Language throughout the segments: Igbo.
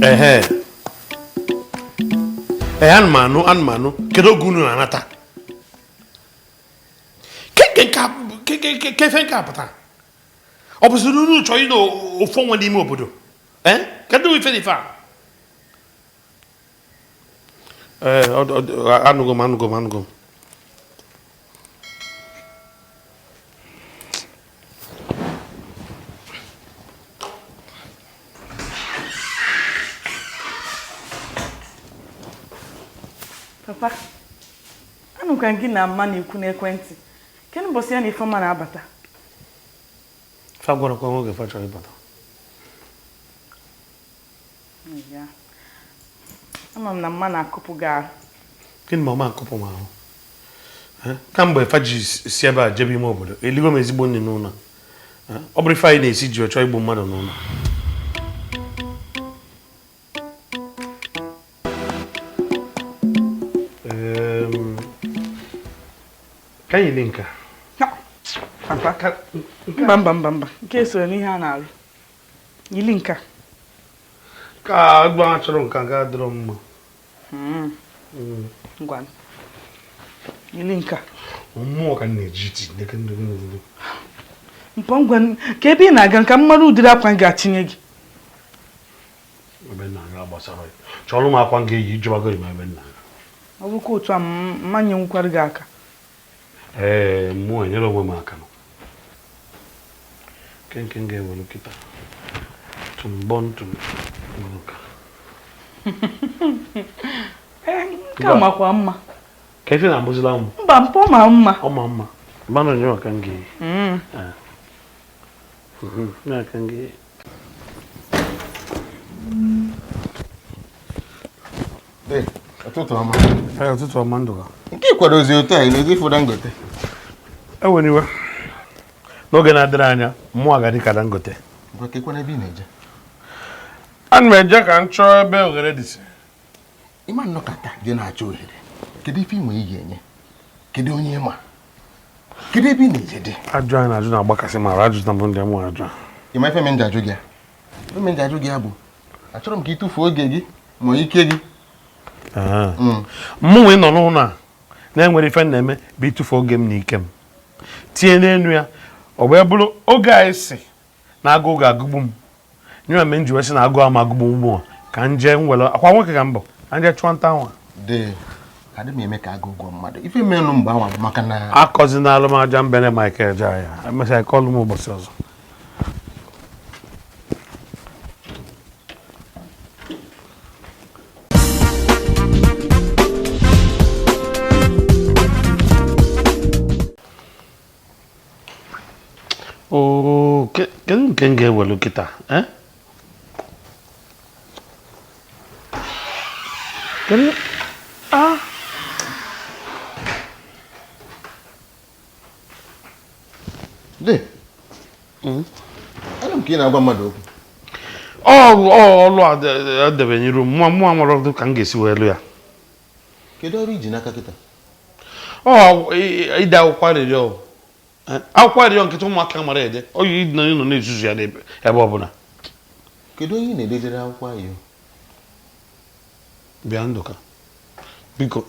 Ehe, ee, ana m anụ, ana m anụ. Kedu oge unu na-anata? Ke ife nke a pụtara? Ọ bụziri unu chọrọ ịnọ ofu ọnwa n'ime obodo? Ee, kedu ife dị ife a? Ee, anụgo m, anụgo m, anụgo m. Papa, anụkwa gị na mma na-ekwu n'ekwentị. Kedụ mbọsị ya na Ifeọma na-abata? Fa gwarakwa nwoge fa chọrọ ịbata. Ama m na mma na-akụpụ gị ahụ. Gịnị ma ọ ma akụpụ m ahụ? Kamgbe fa ji si ebe a jebe ime obodo, eligo m ezigbo nri n'ụlọ. Ọ bụrụ ife anyị na-esi ji ọchọ igbu mmadụ n'ụlọ. Ka anyị lee nke a. Mba, mba, mba, mba, nke soro n'ihe a na-arụ. Yili nke a. Ka agba achọrọ nke a ga-adịrọ mma. Ngwa, yili nke a. Mmụọ ka m na-eji iti ndeke ndeke ndeke. Mpọ, ngwa, ka ebe ị na-aga nka m mara ụdịrị akwa m ga-atinye gị. Ebe m na-aga gbasara ya. Chọrọ m akwa m ga-eyi ijụbago m ebe m na-aga. Ọ bụkwa otu a mma nyenwukwara gị aka. Ee, mmụọ enyere onwe m aka nọ. Nke nke m ga-ewere kịta. Tụmbọ ntụ nka. Nke a makwa mma. Ka ife na-abụzila m. Mba, mpọ ma mma. Ọ ma mma. Mmanụ onye ka m ga-eyi. Ya ka m ga-eyi. Ụtụtụ ọma. Ụtụtụ ọma, Ndụka. Nke ịkwadozi otu a, ị na-eji ịfụ Dangote? Ewere iwe. N'oge na-adịrị anya, mmụọ ga-adị ka Dangote. Ngwa, kekwana ebe ị na-eje? Ana m eje ka m chọọ ebe oghere dịsị. Ịma nnọkọta je na-achọ ohere. Kedu ife ị nwere ị ga-enye? Kedu onye ị ma? Kedu ebe ị na-eje dị? Ajụ anyị na-ajụ na-agbakasị m arụ, ajụ na mbụ ndị mụ ajụ. Ị ma ife m ji ajụ gị ya? Ife m ji ajụ gị ya bụ achọrọ m ka ị tụfuo oge gị ma ike gị. Mụ nwee nọ n'ụlọ a na-enwere ife m na-eme bụ ịtụfu oge m na ike m tinye n'elu ya. Ọ wee bụrụ oge anyị si na agụụ ga-agụgbu m, nye m nji wee sị na agụụ ama agụgbu m ugbu a, ka m jee m were akwa nwoke ka mbọ ka m jee chụọ nta nwa. Dị adị m eme ka agụụ gụọ mmadụ. Ife menụ mgbe anwa bụ maka na akọzina alụ m aja mbene Michael Ejeagha. Emesịa kọlụ m ụbọchị ọzọ. Oo, kedu nke m ga-ewelu kịta? Kedu? Ah! Dị. Anụ m ka ị na-agwa mmadụ okwu. Ọlụ a debenyere m, mụ amara ọdụ ka m ga-esi wee lụ ya. Kedu ọrụ iji n'aka kịta? Ọ ide akwụkwọ arịrịọ. Akwụkwọ arịrịọ nkịta ụmụaka mara ede. Ọ yi nọ na-ezuzu ya n'ebe ebe ọbụla. Kedu onye ị na-edejere akwụkwọ arịrịọ? Bịa Ndụka, biko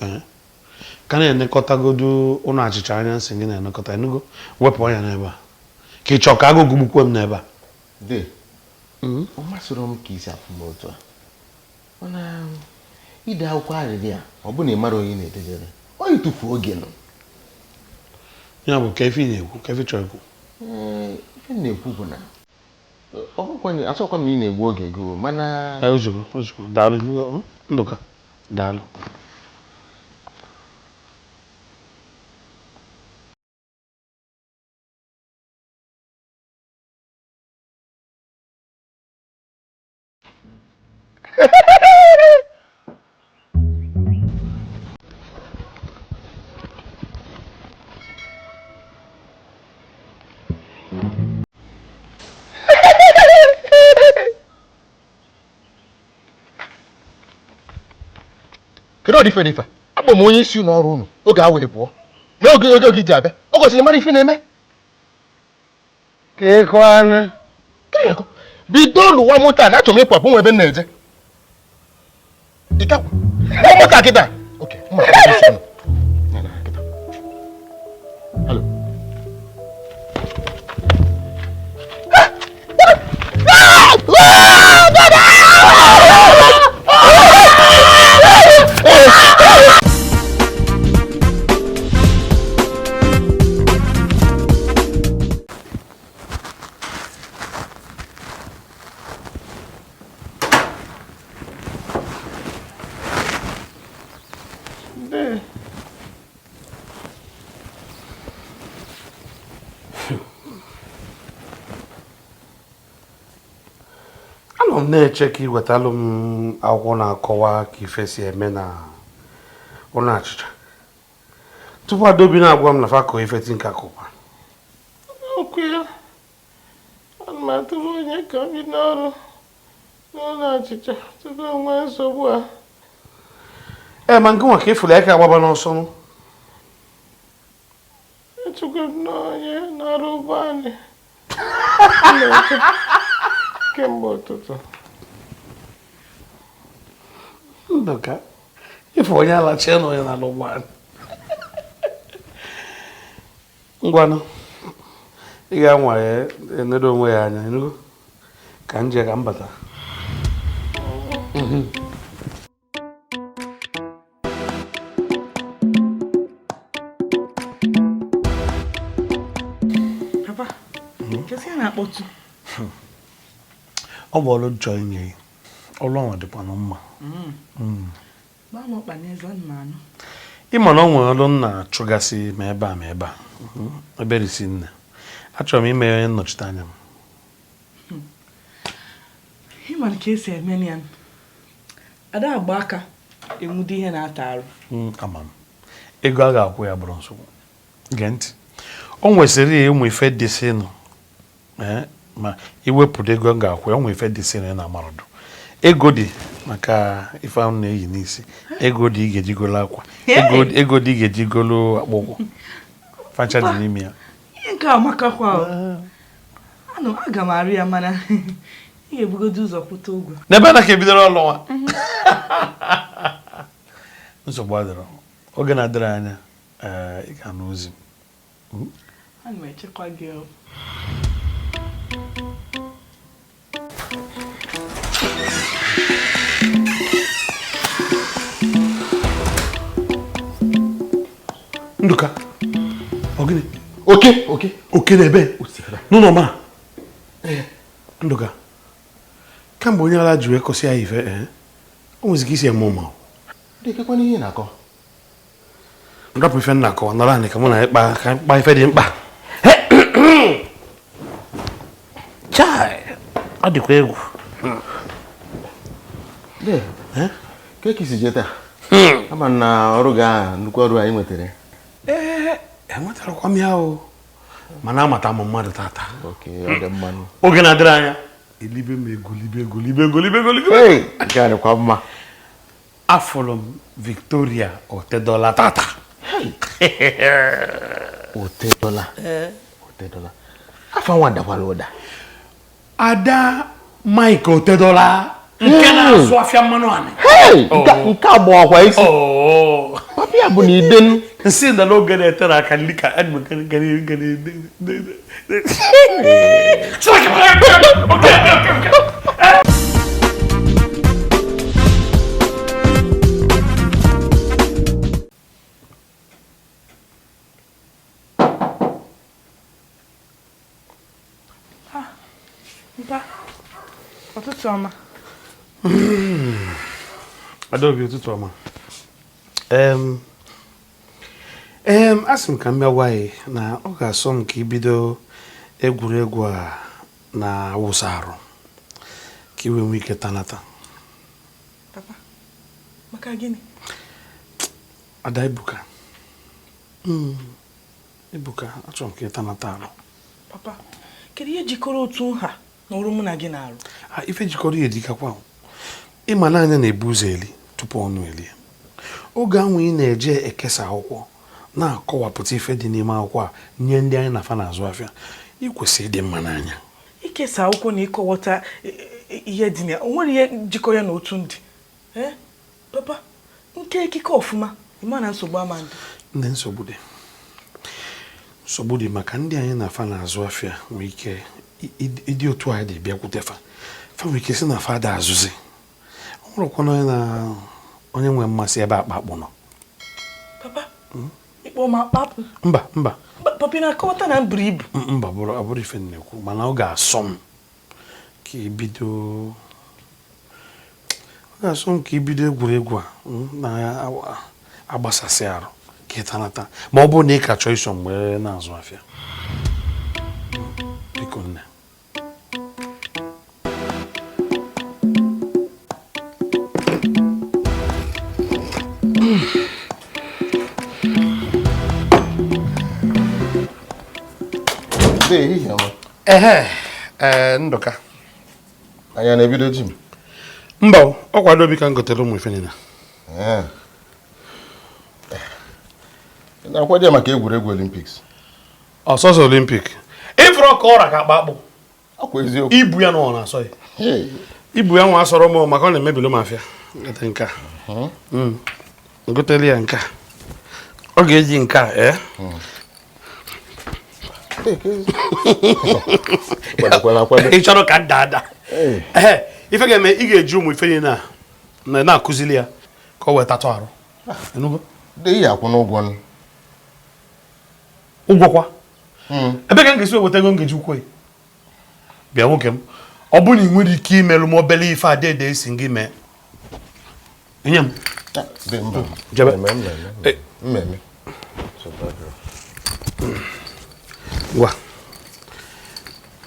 ka na-enekọtagodu ụlọ achịcha anya nsị gị na-enekọta enugo, wepụ anya n'ebe a ka ị chọọ ka agụụ gụgbukwe m n'ebe a. Dị, ọ masịrị m ka isi afụ m otu a, mana ide akwụkwọ arịrịọ a ọ bụ na ị mara onye ị na-edejere, ọ ịtụfu oge nọ. Ya bụ ka ife ị na-ekwu, ka ife chọrọ ikwu. Ee, ife m na-ekwu bụ na achọkwa m ị na-egbu oge gị, mana ozugbo ozugbo. Daalụ Ndụka, daalụ. Kedu ọdị ife dị ife? Abụ m onye isi ụlọ ọrụ unu oge a wee pụọ. N'oge oge oge ji abịa, ọ gosiri mara ife na-eme. Kekwanụ. Bido lụwa moto a, achọrọ m ịpụ apụ, nwe ebe m na-eje. Ị ka moto a kịta. Okay, mma akpọ isi. Na na kịta. Hello. Anọ m na-eche ka ị wetalụ m akwụkwọ na-akọwa ka ife si eme na ụlọ achịcha tupu Adaobi na-agwa m na fa kọọ ife tinka kụkwa. Okwu ya, ana m atụrụ onye ka bido ọrụ n'ụlọ achịcha tupu o nwee nsogbu a. Ee, ma nke nwa ka ịfụrụ ya ka agbaba n'ọsọ nụ. Echukwu m na onye na-arụ ụgbọ anyị na-eche kemgbe ụtụtụ. Ndụka, ịfụ onye alachie na onye na-alụ ụgbọala. Ngwanụ, ị ga-anwa ya enedo onwe ya anya, ịnụgo? Ka m jee ka m bata. Papa, kezi ya na-akpọtụ? Ọ bụ ọrụ nchọ inye gị. Ọrụ ahụ dịkwanụ mma. Gbaa m ọkpa n'eze, ana m anụ. Ị ma na ọ nwere ọrụ m na-achụgasị ma ebe a ma ebe a. Ebere si nne. Achọrọ m ime ya onye nnọchite anya m. Ị ma ka esi eme ya. Ada agba aka enwude ihe na-ata arụ. Ama m. Ego a ga-akwụ ya bụrụ nsogbu. Gee ntị. O nwesịrị ya ụmụ ife dị sịnụ. Ma iwepụta ego m ga-akwụ ya, o nwere ife dị sịnụ na amarọdụ. Ego dị maka ife ahụ na-eyi n'isi. Ego dị ị ga-eji golo akwa. Ego dị ị ga-eji golo akpụkwụ. Fancha dị n'ime ya. Ihe nke a amakakwa o. Anụ aga m arụ ya mana ị ga-ebugodo ụzọ kwụta ụgwọ. N'ebe na ka ebidoro ọlụ nwa. Nsogbu adịrọ. Oge na-adịrị anya, ị ga-anụ ozi m. Ana m echekwa gị o. Ndụka, ọ gịnị? Oke, oke. Oke na-ebe? N'ụlọ ma? Ndụka, kamgbe onye ala ji wee kọsịa ya ife, o nwezi ka isi eme ụma. Dịkekwana ihe na-akọ. Ndapụ ife nna akọwa, nọrọ anị ka mụ na ịkpa ka mkpa ife dị mkpa. Chai, ọ dịkwa egwu. Ka ka isi jee taa? Ama na ọrụ gị ahụ, nnukwu ọrụ anyị nwetara. Ee, enwetarakwa m ya o. Mana amata m mmadụ tata. Oge na-adịrị anya. Elibe m ego, libe ego, libe ego, libe ego, libe ego. Nke a dịkwa mma. Afụrụ m Victoria Otedola tata. Otedola. Otedola. Afọ nwa dakwara ụda. Ada Mike Otedola nke na-asụ afịa mmanụ anị. Nke a gbawakwa isi. Papi ya bụ na iden. Nsị na n'oge na-etere aka nli ka Mpa, ụtụtụ ọma. Adaobi, ụtụtụ ọma. Asị m ka m bịa gwa gị na ọ ga-asọ m ka ibido egwuregwu a na-awụsa arụ ka i wee nwee ike tanata. Papa, maka gịnị? Ada, Ebuka. Ebuka, achọrọ m ka ị tanata arụ. Papa, kedu ihe jikọrọ otu nha na ọrụ mụ na gị na-arụ? Ife jikọrọ ya ejikakwa. Ịma na anya na-ebu ụzọ eli tupu ọnụ elie. Oge ahụ ị na-eje ekesa akwụkwọ na-akọwapụta ife dị n'ime akwụkwọ a nye ndị anyị na-afa na-azụ afịa, ị kwesịrị ịdị mma n'anya. Ikesa akwụkwọ na ịkọwata ihe dị na ya, o nwere ihe jikọrọ ya na otu ndị. Papa, nke ekike ọfụma, ị ma na nsogbu ama ndị. Nne, nsogbu dị, nsogbu dị maka ndị anyị na fa na-azụ afịa nwee ike ịdị otu anyị dị bịakwute fa, fa nwee ike si na fa da azụzi. Ọ nwerekwana onye na onye nwee mmasị ebe akpa akpụ nọ. Papa, ịkpọ m akpa akpụ? Mba, mba. Papa, ị na-akọwata na m buru ibu? Mba, bụrụ abụrụ ife m na-ekwu, mana ọ ga-asọ m ka ibido, ọ ga-asọ m ka ibido egwuregwu a na-agbasasị arụ ka ịtanata, ma ọ bụrụ na ị ka chọọ iso mgbe na-azụ afịa. Biko nne. Ehe, ee, Ndụka. Anyị na-ebido gym? Mba, ọ kwado obi ka m gotere ụmụ ife niile. Na-akwado ya maka egwuregwu Olympics. Ọsọsọ Olympic. Ịfụrụ ka ọra ka akpa akpụ. Ọkwa eziokwu. Ibu ya na ọ na-asọ ya. Ibu ya nwa asọrọ m maka ọ na-emebili m afịa. Gote nke a. Gotele ya nke a. Ọ ga-eji nke a, ee? Ị chọrọ ka m daa. Ee, ife ga-eme ị ga-eji ụmụ ife niile a na-akụzili ya ka ọ wee tatụ arụ. Enugo? Dị akwụ n'ụgwọ. Ụgwọ kwa? Ebe ka m ga-esi weta ego m ga-eji kwuo ya? Bịa nwoke m, ọ bụrụ na ị nwere ike imelụ m obele ife adede esi gị mee, nye m. Jebe. Ngwa.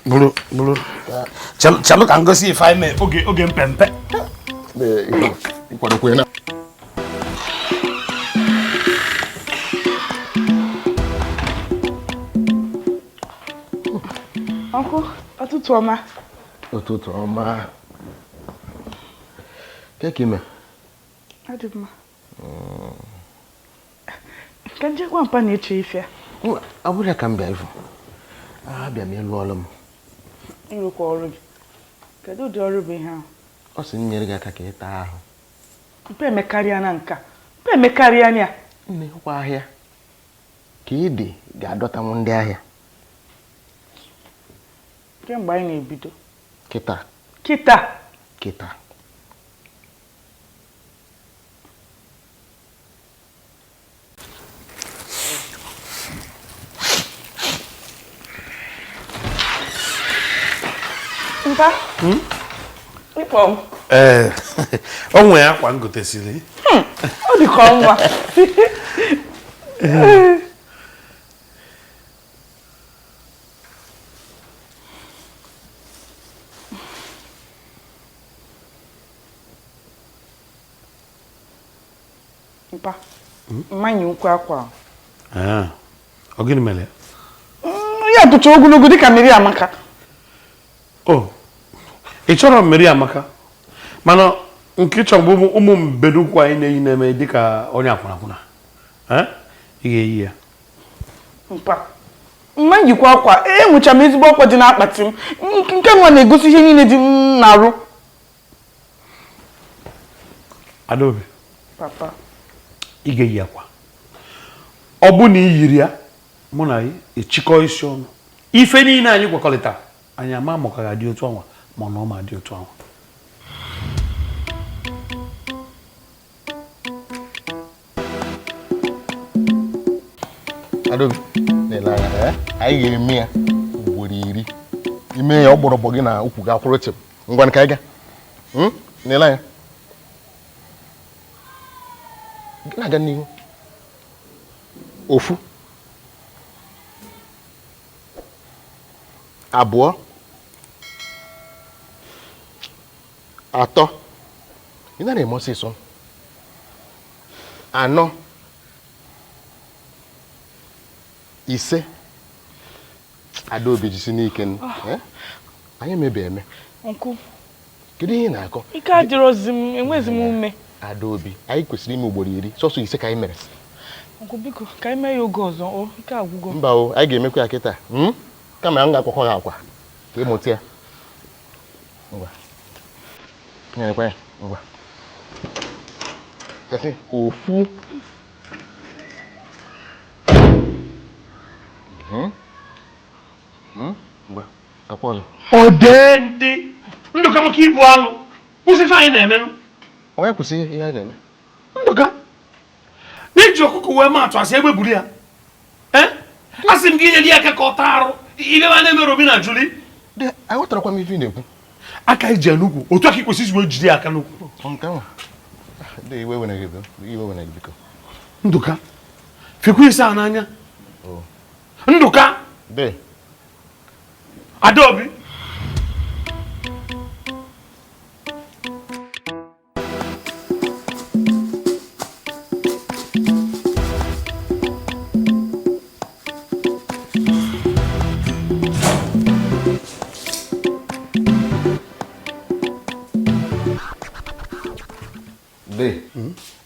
Bụrụ bụrụ. Chalụ ka m gosi ife anyị mee oge mpempe. Ọnkụ, ụtụtụ ọma. Ụtụtụ ọma. Ke ka ime? Adị mma. Ka njekwa mpa na-eche ife. Ọ bụrụ ya ka m bịa ịfụ. Abịa m ịlụ ọrụ m. Ịrụkwa ọrụ gị? Kedu ụdị ọrụ bụ ihe ahụ? Ọ sị m nyere gị aka ka ị taa ahụ. Mpa emekarịa na nka. Mpa emekarịa na ya. Nne, kwa ahịa. Ka ị dị ga-adọtanwu ndị ahịa. Kemgbe anyị na-ebido. Kịta. Kịta. Kịta. Mpa. Ịkpọ m. Ee, o nwere akwa m gotesiri. Ọ dị ka ọnwa. Mpa, mmanya ukwu akwa. Ọ gịnị mere? Ya tụcha ogologo dịka mmiri amaka. O, ị chọrọ mmiri amaka, mana nke chọrọ bụ ụmụ mbedukwu anyị na-eyi na-eme dịka onye akwụnakwụna. Ị ga-eyi ya. Mpa, mmanya ukwu akwa, enwecha m ezigbo akwa dị n'akpati m. Nke nwa na-egosi ihe niile dị m na-arụ. Adaobi. Papa. Ị ga-eyi akwa. Ọ bụ na ị yiri ya, mụ na gị echikọ isi ọnụ. Ife niile anyị kwekọrịta, anyị ama ma ọ ka ga-adị otu anwa ma ọ na ọ ma dị otu anwa. Adaobi, na-ele anya, anyị ga-eme ya ugboro 10. Ime ya ọgbọrọgbọ gị na ukwu gị akwụrụ chịm. Ngwa ka anyị gaa. Na-ele anya. Na-aga n'ihu. 1 2 3. Ị nara eme ọsịsọ. 4 5. Adaobi jisi n'ike. Anyị emebe eme. Nkụ. Kedu ihe ị na-akọ? Ike adịrọzi m, enwezi m ume. Adaobi, anyị kwesịrị ime ugboro 10, sọsọ 5 ka anyị mere. Nkụ, biko, ka anyị mee ya oge ọzọ, o ike agwụgo. Mba o, anyị ga-emekwa ya kịta. Kama m ga-akwakwa gị akwa ka ị mụta ya. Ngwa. Nyekwa ya, ngwa. Ofu. Ọ dee ndị Ndụka maka ibu alụ kwụsị ife anyị na-eme. Onye kwụsị ihe anyị na-eme? Ndụka na-eji ọkụkọ wee maatụ asị egbe buru ya. Asị m gị nyere ya aka ka ọ taa arụ ibe ma na-eme Robi na Juli. Aghọtarakwa m ife ị na-ekwu. Aka iji ya n'ukwu otu aka ikwesị isi wee jide ya aka n'ukwu. Ndụka fikwa isi a n'anya. Ndụka Adaobi.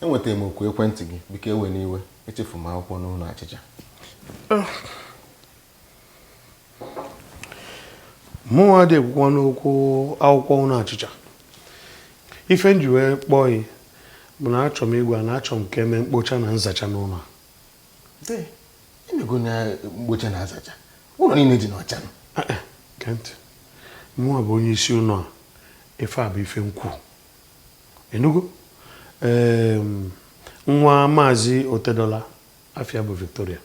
Enwetara m oku ekwentị gị biko ewe n'iwe echefu m akwụkwọ n'ụlọ achịcha. Mụnwa dị ekwukwa n'okwu akwụkwọ ụlọ achịcha. Ife m ji wee kpọọ ya bụ na achọ m ịgwa na achọ m ka eme mkpocha na nzacha n'ụlọ a. Emego na mkpocha na nzacha ụlọ niile dị n'ọcha. Gee ntị, mụnwa bụ onye isi ụlọ a, ife a bụ ife nkwu. Enugo nwa maazị Otedola afia bụ Victoria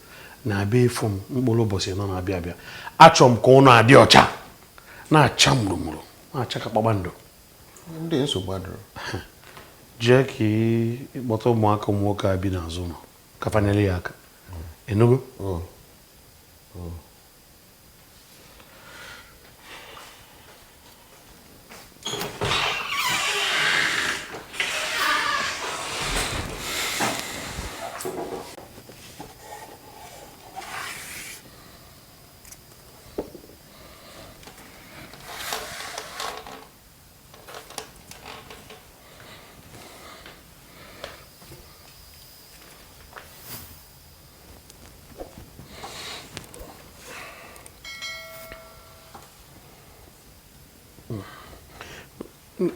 na-abịa ịfụ m mkpụrụ ụbọchị nọ na-abịa abịa. Achọ m ka ụlọ adị ọcha na-acha mụrụmụrụ na-acha ka kpakpando. Ndị nsogbu adịrọ. Jee ka ịkpọta ụmụaka ụmụ nwoke a bi n'azụ ụlọ ka fanyere ya aka. Enugo?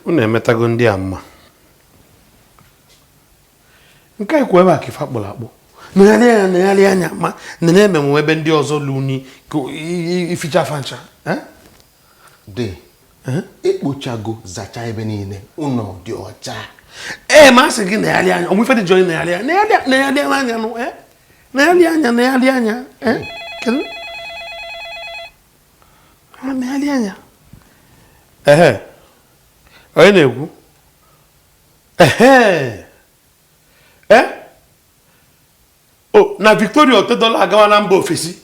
Unu emetago ndị a mma. Nke a ikwu ebe a ka ife akpụrụ akpụ negharị anya ma na-eme m ebe ndị ọzọ luni ka ificha afa ncha. Dị ekpochago zacha ebe niile ụlọ dị ọcha. Ee, ma asị gị negharị anya onwe ife dị jọọ negharị anya negharị anya nụ negharị anya negharị anya kedu negharị anya. Ehe, onye na-ekwu? Ehe, o na Victoria Otedola agawa na mba ofesi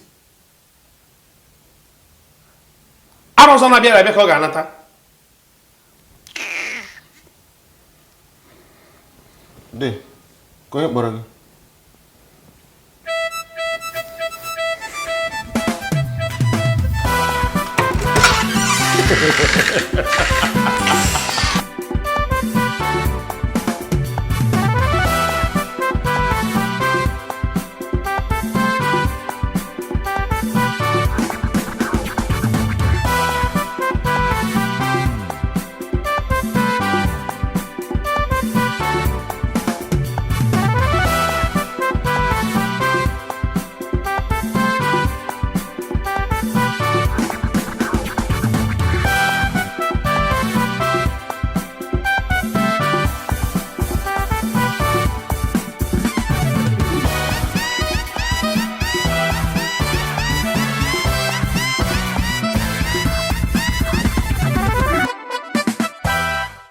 arọ ọzọ na-abịa abịa ka ọ ga-anata. Dị ka onye kpọrọ gị?